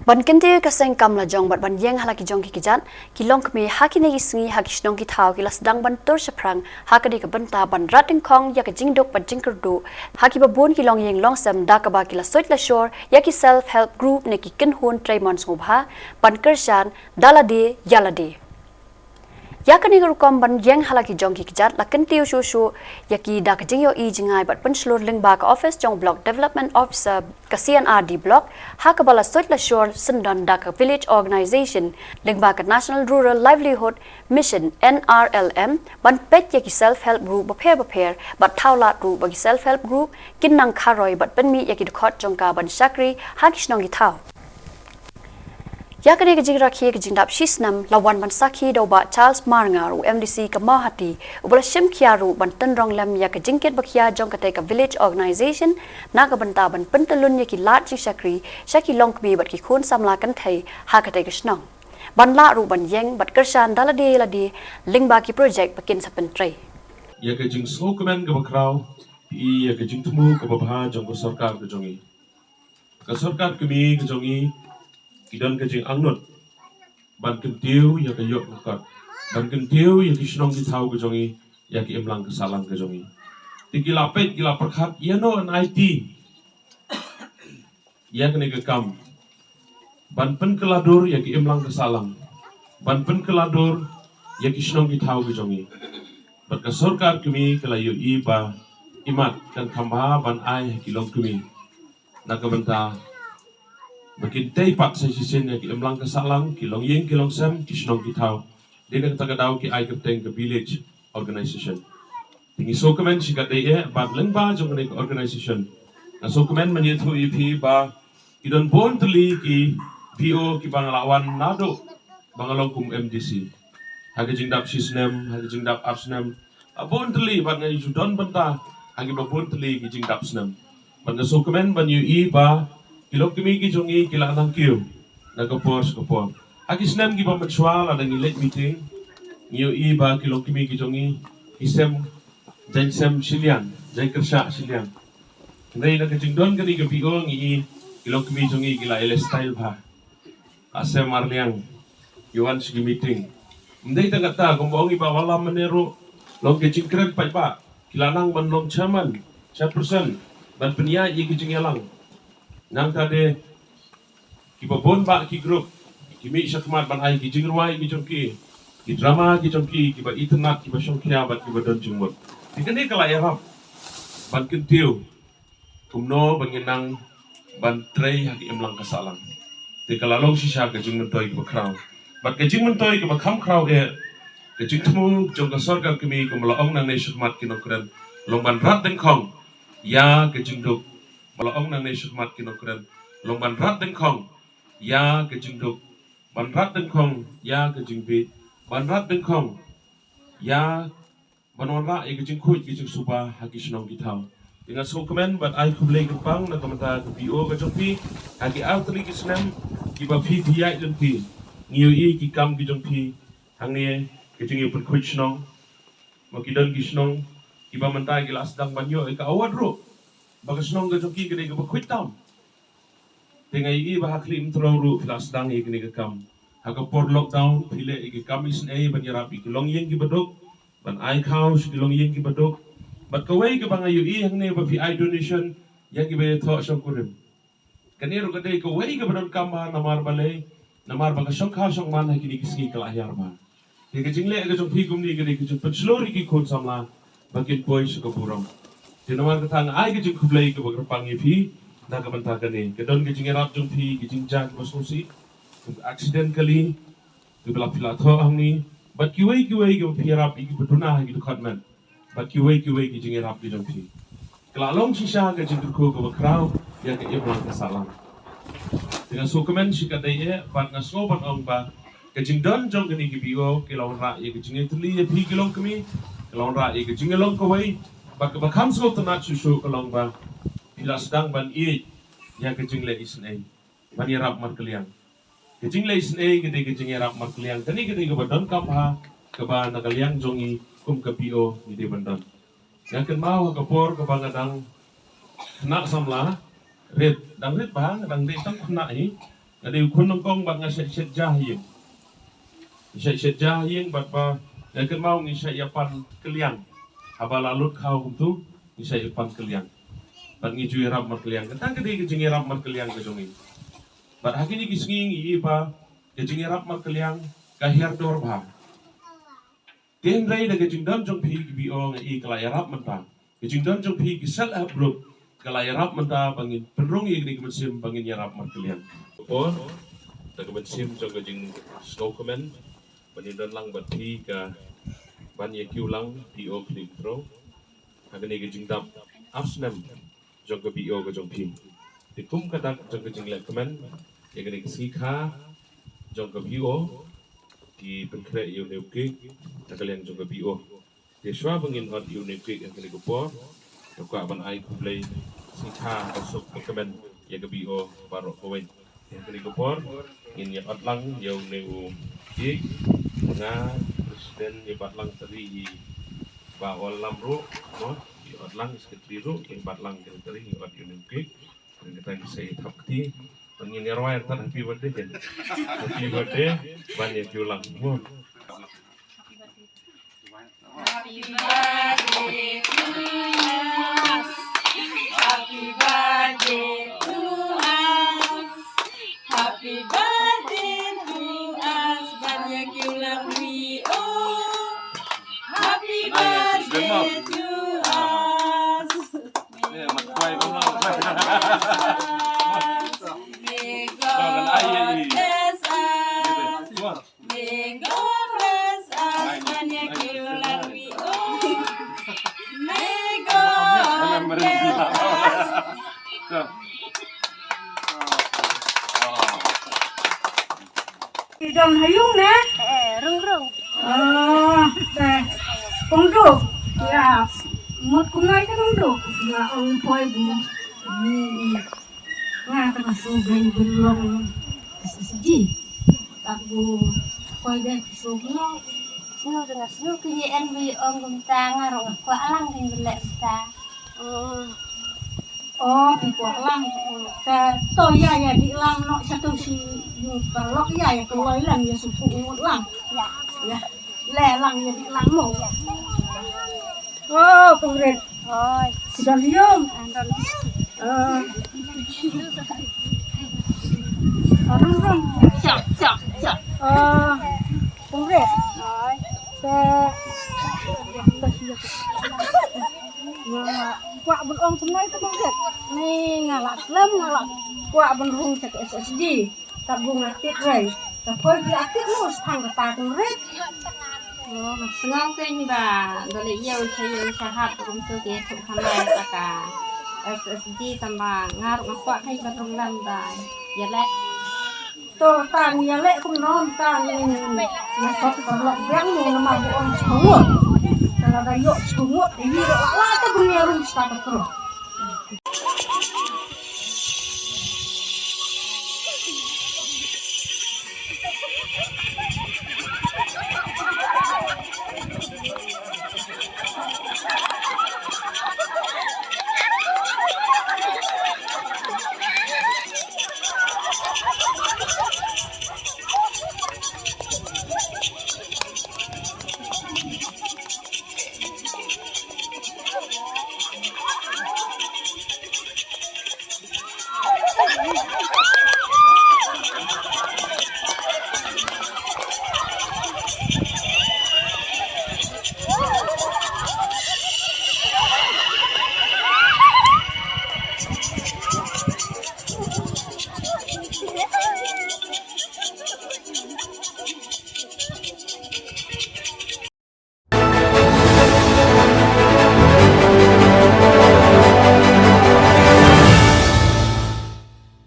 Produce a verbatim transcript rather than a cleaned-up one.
Ban kyntiew ka seng kam la jong bad ban ïeng ha la ki jong ki kjat, ki longkmie ha kine ki sngi ha ki shnong ki thaw ki la sdang ban tur shaphrang ha kane ka bynta ban rat dyngkhong ïa ka jingduk bad jingkyrduh ha kiba bun ki longïing longsem da kaba ki la suid la shor ïa ki self help group ne ki kynhun trei mon sngewbha ban kyrshan da lade ïa lade. Ïa kane ka rukom ban ïeng ha la ki jong ki kjat la kyntiew shuh shuh ïa ki da ka jingïohi jngai bad pynshlur lyngba ka office jong Block Development Officer ka C and R D Block, ha kaba la suid la shor syndon da ka Village Organization lyngba ka National Rural Livelihood Mission, N R L M, ban peit ïa ki self help group bapher bapher bad thaw lad ruh ba ki self help group kin nang kharoi bad pynmih ïa ki dkhot jong ka ban shakri ha ki shnong ki thaw. Ïa kane ka jingrakhe ka jingdap shisnem la wan ban sakhi da u Bah Charles Marngar, u M D C ka Mawhati, uba la shim khia ruh ban tynrong lem ïa ka jingkit ba khia jong katei ka Village Organization na ka bynta ban pyntyllun ïa ki lad jingshakri sha ki longkmie bad ki khun samla kynthei ha katei ka shnong, ban lah ruh ban ïeng bad kyrshan da lade lade lyngba ki projek ba kin sa pyntrei. Ïa ka jingsngewkmen kaba khraw, ïa ka jingthmu kaba bha jong ka sorkar ka jong ngi. Ka sorkar kmie ka jong ngi ki don ka jingangnud ban kyntiew ïa ka ïoh ka kot, ban kyntiew ïa ki shnong ki thaw ka jong ngi, ïa ki imlang ka sahlang ka jong ngi. Te ki la peit, ki la pyrkhat ïano yn aiti ïa kane ka kam ban pynkylla dur ïa ki imlang ka sahlang, ban pynkylla dur ïa ki shnong ki thaw ki jong ngi. Bad ka sorkar kmie ka la ïohi ba imat kan kham bha ban ai ha ki longkmie na ka bynta ba kin tei pat sa shisien ïa ki imlang ka sahlang, ki longïing ki longsem, ki shnong ki thaw. Dei na kata ka daw ki ai kyrteng ka Village Organization. Te ngi sngewkmen shikatdei eh bad lyngba jong kane ka organization, nga sngewkmen ban ïathuh ïa phi ba ki don bun tylli ki V O kiba nga la wan naduh ba nga long kum M D C. Ha ka jingdap shisnem, ha ka jingdap arsnem, ha bun tylli, bad nga ju don bynta ha kiba bun tylli ki jingdap snem. Bad nga sngewkmen ban ïohi ba ki longkmie ki jong ngi ki la nang kiew na ka por sha ka por. Ha ki snem kiba mynshuwa lada ngi leit meeting, ngi ïohi ba ki longkmie ki jong ngi ki sem, jaiñ sem shiliang, jaiñ kyrshah shiliang. Hynrei na ka jingdon kane ka V O ngi i ki longkmie jong ngi ki la ïaleh style bha. Ka sem arliang, ki wan sha ki meeting. Ym dei tang kata, kumba ong i Bah Wallam mynne ruh, long ka jingkren paidbah, ki la nang ban long chairman, chairperson, ban pynïaid ïa ki jingïalang. Nangta de kiba bun bah ki group ki mih shakhmat ban ai ki jingrwai ki jong ki, ki drama ki jong ki, kiba itynnad, kiba shongkhia bad kiba don jingmut. Te kane ka la ïarap ban kyntiew kumno ba ngin nang ban trei ha ka imlang ka sahlang. Te ka la long shisha ka jingmyntoi kaba khraw. Bad ka jingmyntoi kaba kham khraw eh, ka jingthmu jong ka sorkar kmie, kumba la ong nangne shakhmat ki nongkren, long ban rat dyngkhong ïa ka jingduk. Ba la ong nangne shakhmat ki nongkren, long ban rat dyngkhong ïa ka jingduk, ban rat dyngkhong ïa ka jingbieit, ban rat dyngkhong ïa ban wanrah ïa ka jingkhuid ka jingsuba ha ki shnong ki thaw. Te nga sngewkmen bad ai khublei kyrpang na ka bynta ka V O ka jong phi ha ki artylli ki snem kiba phi phi ïaid lynti. Ngi ïohi ki kam ki jong phi hangne, ka jingïapynkhuid shnong. Mo, ki don ki shnong kiba mynta ki la sdang ban ïoh ïa ka award ruh ba ka shnong ka jong ki ka dei kaba khuid tam. Te nga ïohi ba ha Khlieh Mynthro ruh phi la sdang ïa kane ka kam. Ha ka por lockdown phi leh ïa ka kam isynei ban ïarap ïa ki longïing kiba duk, ban ai khaw sha ki longïing kiba duk. Bad kawei kaba nga ïohi hangne ba phi ai donation ïa kiba ïathoh shongkurim. Kane ruh ka dei kawei kaba donkam bha namar balei, namar ba ka shongkha shongman ha kine ki sngi ka la hiar bha. Te ka jingleh ka jong phi kumne ka dei ka jingpynshlur ïa ki khun samla ba kin poi sha ka burom. Te namar kata nga ai ka jingkhublei kaba kyrpang ïa phi na ka bynta kane. Ka don ka jingïarap jong phi, ka jingjia kaba sngewsih, ka accident kali, kaba la phi la thoh hangne, bad kiwei kiwei kaba phi ïarap ïa kiba duna ha ki dkhot met, bad kiwei kiwei ki jingïarap ki jong phi. Ka la long shisha ka jingkyrkhu kaba khraw ïa ka imlang ka sahlang. Te nga sngewkmen shikatdei eh bad nga sngew ban ong ba ka jingdon jong kane ka V O ka la wanrah ïa ka jingïatylli ïa phi ki longkmie, ka la wanrah ïa ka jingïalong kawei, bad kaba kham sngewtynnat shuh shuh ka long ba phi la sdang ban ïeit ïa ka jingleh isynei ban ïarap markylliang. Ka jingleh isynei ka dei ka jingïarap markylliang. Kane ka dei kaba donkam bha kaba na ka liang jong ngi kum ka V O ngi dei ban don. Nga kynmaw ha ka por kaba nga dang khynnah samla, rit, dang rit bha, nga dang dei tang khynnah hi. Nga dei u khun nyngkong bad nga shait shet ja ha ïing. Nga shait shet ja ha ïing bad ba nga kynmaw ngi shait ïa pan kylliang. Haba la lut khaw kumtu ngi shait ïa pan kylliang. Bad ngi ju ïarap markylliang. Kata ka dei ka jingïarap markylliang ka jong ngi. Bad ha kine ki sngi ngi ïohi ba ka jingïarap markylliang ka hiar dor bha. Te hynrei da ka jingdon jong phi ki B O nga i ka la ïarap mynta. Ka jingdon jong phi ki self help group ka la ïarap mynta ba ngin pynrung ïa kine ki mynsiem ba ngin ïarap markylliang. Ka por da ka mynsiem jong ka jingsngewkmen ba ngin don lang bad phi ka ban ïa kiew lang P O Khliew Kynthro ha kane ka jingdap ar snem jong ka B O ka jong phi. Te kum ka dak jong ka jingleh kmen ïa kane ka sngi kha jong ka B O ki pynkhreh ïa une u cake na ka liang jong ka B O. Te shuwa ba ngin ot ïa une u cake ha kane ka por, nga kwah ban ai khublei sngi kha ba suk ba kmen ïa ka B O baroh kawei. Ïa kane ka por ngin ïa ot lang ïa une u cake. Nga president ïa bat lang tari i Bah Wallam ruh, mo, ïa ot lang secretary ruh, ïa bat lang secretary ïa ot ïa une u cake. Ngi tang sa ïa thap kti. Ban ngin ïa rwai happy birthday kan. Happy birthday ban ïa kiew lang, mo. Happy birthday to us. Happy birthday to us. Happy birthday to us. Ban ïa kiew lang wi o. Happy birthday to us. May God bless us. May God bless us. Ban ïa kiew lang wi o. May God bless us. Ki don ha ïung ne? Eh, rung rung. Oh, te. Kong du. Ya. Mut kumno ka kong du. Nga ong poi bu. Ni. Nga ka su ben ben long. S S G. Tak bu. Poi ben su no. Snu dengan snu kini en bi ong kumta nga rong kwah lang kini belek kumta. Oh. Oh, phi kwah lang. Sa to ïa ïa dih lang noh sha to shi ïa paralok ïa ïa kloi lang ïa shu phuh ngut lang. Ïa. Ïa. Leh lang ïa dih lang mo. Oh, pengrit. Oi. Sudah lium. Andan. Eh. Andan, andan. Siap, siap, siap. Eh, pengrit. Oi. Sa Nga kwah ban ong kumno ïa ka bangkit. Ni nga la slem nga la kwah ban rung sha ka S S G. Ka bung nga tip rei. Ka poi ki la tip no stang kata kum rei. Nga sngew kein ba da leh ïew sha ïew sha hap kumtu ki ïathuh khana ïa ka S S G tang ba nga ruh nga kwah kein ban rung lem ba ïaleh. To tan ïaleh kumno tan ïa ka paralok biang mo namar ba ong skungut. Ka la da ïoh skungut ïa ri la la ta bun ïa rum sta ka kro.